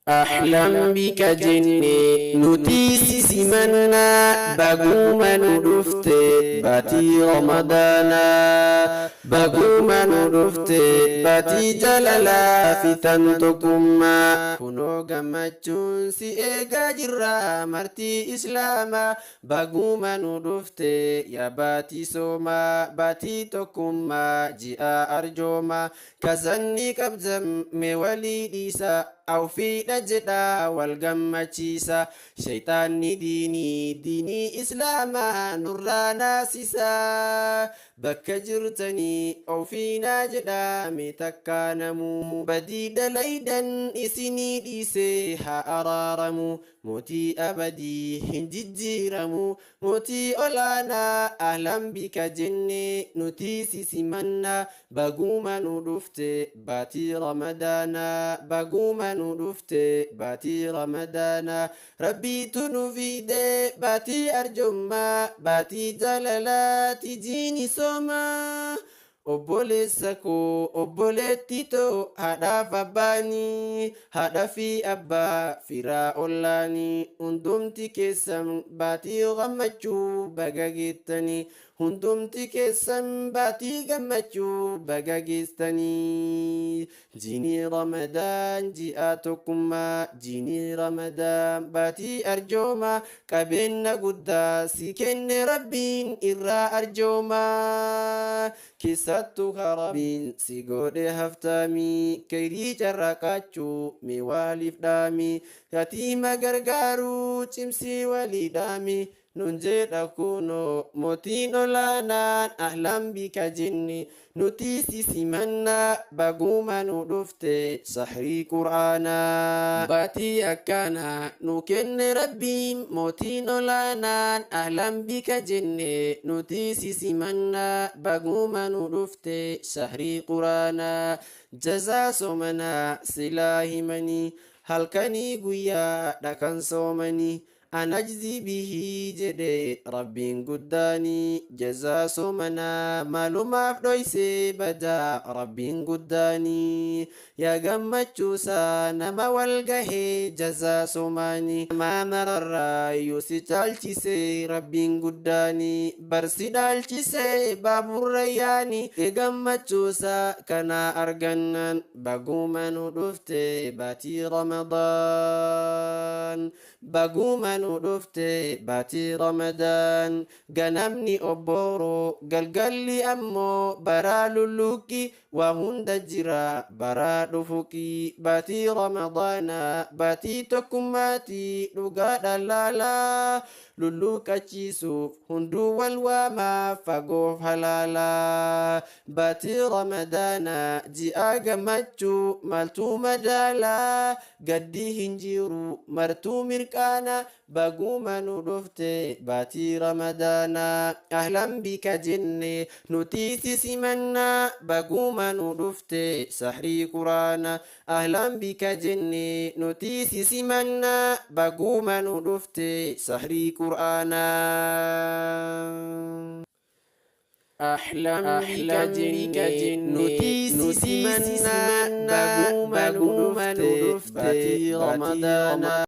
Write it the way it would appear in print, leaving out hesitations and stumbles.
Ahlan bika jenne nuti si simannaa baguma nu dhufte baatii Ramadaanaa baguma nu dhufte baatii jaalalaa fi tan tokkummaa kunoo gammachuun si eegaa jirra martii islaamaa baguma nu dhufte yaa baatii soomaa baatii tokkummaa ji'a arjoomaa kazanni qabdam mee walii dhiisa awfiidha jedha wal gammachiisa shayxaanni diinii diinii islaamaa nurraa naasisa bakka jirtanii ofiinaa jedha mee takkaa namuu badii dalaydan isinii dhiise haa araaramu mootii abadii hin jijjiiramu mootii olaanaa ahlan bika jenne nuti si simanna baguma nu dhufte baatii Ramadaanaa baguma nu dhufte baatii Ramadaanaa rabbiitu nu fide baatii arjummaa baatii jaalalaati jiini soomaa. Obboleessa koo obboleettii too haadhaaf abbaanii haadha fi abbaa firaa ollaanii hundumti keessan baatii gammachuu baga geettanii hundumti keessan baatii gammachuu baga geessanii jiinii Ramadaan ji'a tokkummaa jiinii Ramadaan baatii arjoomaa qabeenya guddaa si kenne rabbiin irraa arjoomaa keessattuu rabbiin si godhe haftaamii kayrii carraaqachuu mee waaliif dhaami yatiima gargaaruu cimsii walii dhaami nun jedha kunoo mootiin olaanaan ahlan bika jenne nuti si simannaa baguma nu dhufte sahrii qur'aanaa baatii akkanaa nu kenne rabbiin mootiin olaanaan ahlan bika jenne nuti si simannaa baguma nu dhufte sahrii qur'aanaa jazaa soomanaa silaa himanii halkanii guyyaa dhakan soomanii anajzii bihii jedhe rabbiin guddaanii jazaa soomanaa maalumaaf dhoysee badaa rabbiin guddaanii yaa gammachuusaa nama wal gahee jazaa soomaanii maa mararraa yoo si caalchisee rabbiin guddaanii barsi dhaalchisee baaburra yaanii gammachuusaa kana argannaan baguma nu dhufte baatii Ramadaan baguma nu dhufte baatii Ramadaan ganamni obbooroo galgalli ammoo baraa lulluuqqi waa hunda jira baraa dhufuqi baatii Ramadaanaa baatii tokkummaatii dhugaadha laalaa lulluuqachiisuuf hunduu wal waamaa fagoof halaalaa baatii Ramadaanaa ji'a gammachuu maaltuu madaalaa gaddi hin jiru martuu mirqaana baguma nu dhufte baatii Ramadaanaa ahlan bika jenne nuti si simannaa baguma nu dhufte sahrii quraana ahlan bika jenne nuti si simannaa baguma nu dhufte sahrii quraanaa. Ahlan bika jenne nuti si simannaa baguma nu dhufte baatii Ramadaanaa.